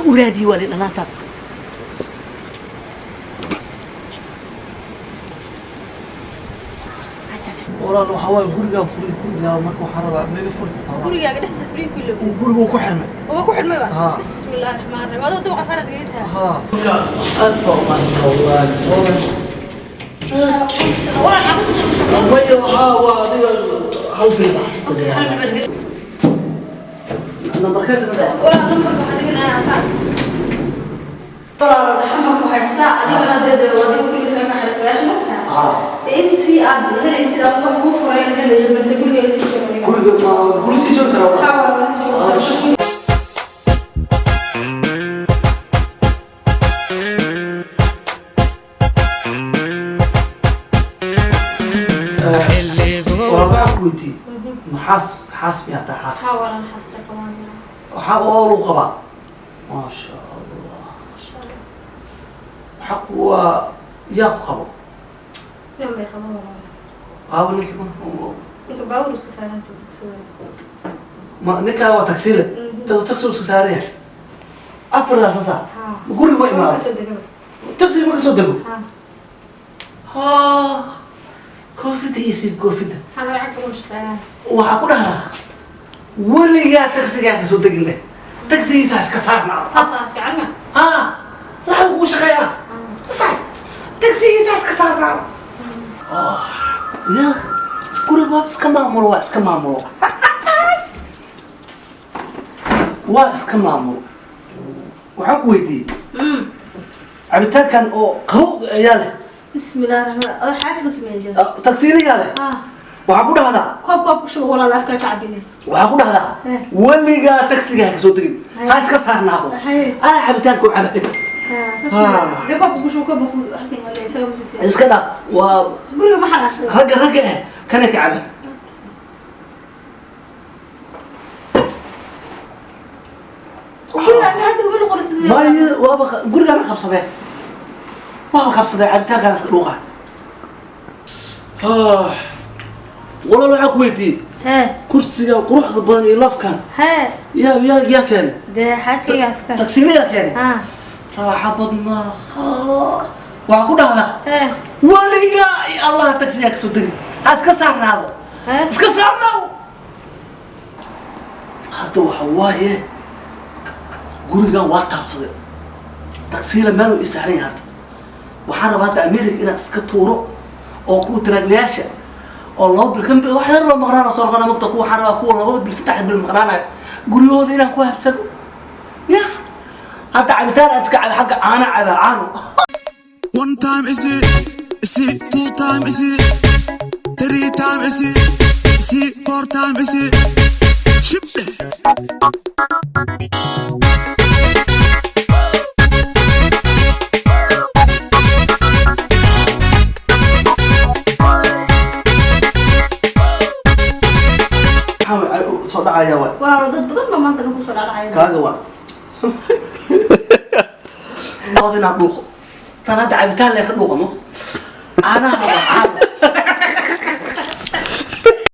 U raadiye waa liin dhanaantaada. Walaal, waxaa waaye gurigaan furay ku ilaaba. Marka waxaan rabaa mega furi kartaa? Gurigaaga dhexdiisa furiin ku ilow? Guriga uu ku xirmay. Uga ku xidhmay ba? Haa. Bismi illaahi raxmaan raxiim. Adoo dabaqa saaraad gelintaha. Haa, marka aad baa umahadsantaha wallaahi. Walaal, xaafadda ku jirta. Maya, waxaa waa adiga hal bil baa Hal xastaa. bil baad gelin. Nambarkee tagada? Walaal, nambarka waxaa dhiganayaa 4. Walaal, dhaxama ku haysaa adigana dee adiga guriga soo ka xidhay furayaasha mogtaa. Haa. Intii aad helaysid ama wax kuu furayna helayo, balse guriga la sii joogo. Guriga ma guri sii joogi karaa? Waxaa walaal, la sii joogo. Walaal, waxaan ku weydiiyey, maxaas xaas miyaa tahay, xaas? Waxaa walaal, xasra qabaan. Waxaa oo lagu qabaa, maasha Allah. Masha Allah. Waxaa kuwa yaa ku qabo? Nin bay qaban, walaal. Aawo ninka? Ninka baabuur isku saaranta tagsida. Ma ninkaa waa tagsile? Taxi iska saaran yahay 4 saasa? Haa. Guriga ma imaado? Kasoo degaba. Taxi ma kasoo dego? Haa. Ha, koofida iyo siib koofida. Waxaa laga cag ugu shaqeeyaan. Waxaa ku dhahdaa weligaa taxigaa kasoo degin leh, taxigiisa iska saarnaa. Saasaa fiican ma? Ha, lacag ugu shaqeeyaa, taxigiisa iska saarnaa. Ya guriga waa iska maamulo, waa iska maamulo, waa iska maamulo. Waxaan ku weydiiyey cabitaankan oo qabow ayaa leh? Bismi illaahi raxmaan. Adoo xaaji ka sameeyay. Tagsiiliyaa leh? Ah. Waxaa ku dhahdaa Koob koob ku shubo, walaal, afkaa ka cabine. Waxaa ku dhahdaa weligaa taxiga ha kasoo tegin, ha iska saarnaado. Anaa cabitaanka u cabay. Dee koobka ku shubo, koobka ku halkan yaalla isaga ma jirtee. Iska dhaaf, waa Guriga ma xalaashay. Ragga ragga eh kana ka cabay. Guriga hadda weli qorisid. Maayo, waaba gurigaana qabsadee, waaba qabsadee, cabitaankaana iska dhuuqa. Walaal, waxaa ku weydiiyey kursigan quruxda badan iyo lafkan yaa keenay? Dee xaajkayga iska. Tagsiile yaa keenay? Raaxo badnaa. Waxaa ku dhahdaa weligaa iyo Allaha tagsigaa kasoo degin, ha iska saarnaado. Iska saarnaaw. Hadda waxa waaye gurigan waa taabsaday, tagsiila meel uu ii saaran yahay. Hadda waxaan rabaa hadda America inaan iska tuuro oo kuwa taraaglayaasha oo 2 bil kan wax yar loo maqnaana soo noqona mugta. Kuwa waxaan rabaa kuwa 2da bil 3 bil maqnaanayo guryahooda inaan ku habsado. Ya hadda cabitaan aad iska caba, xagga caana cabaa, caano. One time is it, is it two time is it, three time is it, is it four time is it, ship it. Maxaa soo dhacaya waay? Walaalo, dad badan baa maanta nagu soo dhacaya. Kaaga waa ood inaan dhuuqo tan hadda cabitaan lee ka dhuuqamo, caanaha waa caano.